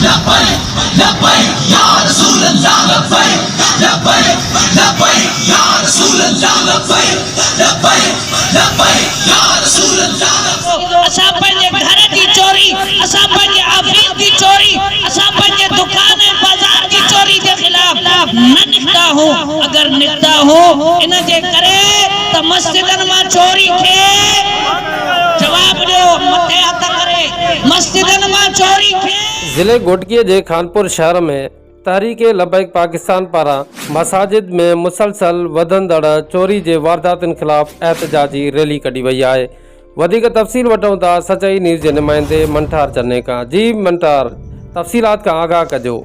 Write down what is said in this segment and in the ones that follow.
لبيڪ لبيڪ يا رسول الله لبيڪ لبيڪ لبيك يا رسول الله لبيڪ لبيڪ لبيك يا رسول الله. اسان پنهنجي گهر جي چوري، اسان پنهنجي آفيس جي چوري، اسان پنهنجي دڪان ۽ بازار جي چوري جي خلاف نه نڪتا هون، اگر نڪتا هون ان جي ڪري ته مسجدن مان چوري کي جواب ڏيو، مٿي هٿ ڪري مسجدن مان چوري کي. ضلعي گهوٽڪي جي خانپور شهر ۾ تحريڪ لبيڪ پاڪستان پاران مساجد ۾ مسلسل وڌندڙ چوري جي وارداتن خلاف احتجاجي ريلي ڪڍي وئي آهي وڌيڪ تفصيل وٺون ٿا سچائي نيوز جي نمائندي منٺار چني کان جي منٺار تفصيلات کان آگاهه ڪجو.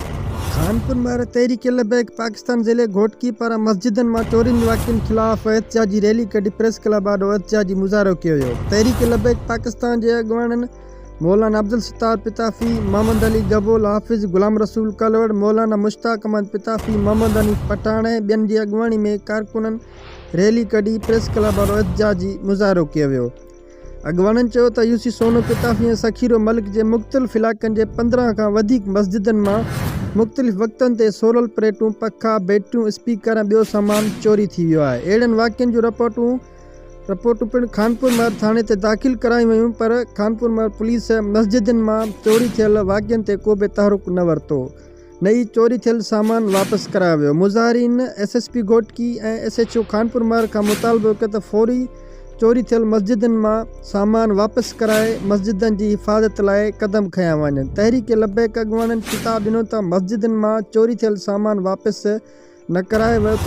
خانپور مهر تحريڪ لبيڪ پاڪستان ضلعي گهوٽڪي پاران مسجدن مان چورين جي واقعن خلاف احتجاجي ريلي ڪڍي پريس ڪلب آڏو احتجاجي مظاهرو ڪيو ويو تحريڪ لبيڪ پاڪستان جي اڳواڻن مولانا عبدالستار پتافي، محمد علي گبول، حافظ غلام رسول ڪلوڙ، مولانا مشتاق احمد پتافي، محمد حنيف پٺاڻ ۽ ٻين جي اڳواڻي ۾ ڪارڪنن ريلي ڪڍي پريس ڪلب آڏو احتجاجي مظاهرو ڪيو ويو. اڳواڻن چيو ته يوسي سونو پتافي ۽ سخيرو ملڪ جي مختلف علائقن جي 15 کان وڌيڪ مسجدن مان مختلف وقتن تي سولر پليٽون، پکا، بيٽريون، اسپيڪر ۽ ٻيو سامان چوري ٿي ويو آهي. اهڙن واقعن جون رپورٽون رپورٽون پڻ خانپور مهر ٿاڻي تي داخل ڪرايون ويون پر خانپور مهر پوليس مسجدن مان چوري ٿيل واقعن تي ڪو به تحرڪ نه ورتو نه ئي چوري ٿيل سامان واپس ڪرايو ويو مظاهرين S S P Ghotki ۽ S H O Khanpur Mahar کان مطالبو ڪيو ته فوري چوري ٿيل مسجدن مان سامان واپس ڪرائي مسجدن جي حفاظت لاء قدم کنيا وڃن تحريڪ لبيڪ اڳواڻن چتاء ڏنو ته مسجدن مان چوري ٿيل سامان واپس نه ڪرايو ويو ته.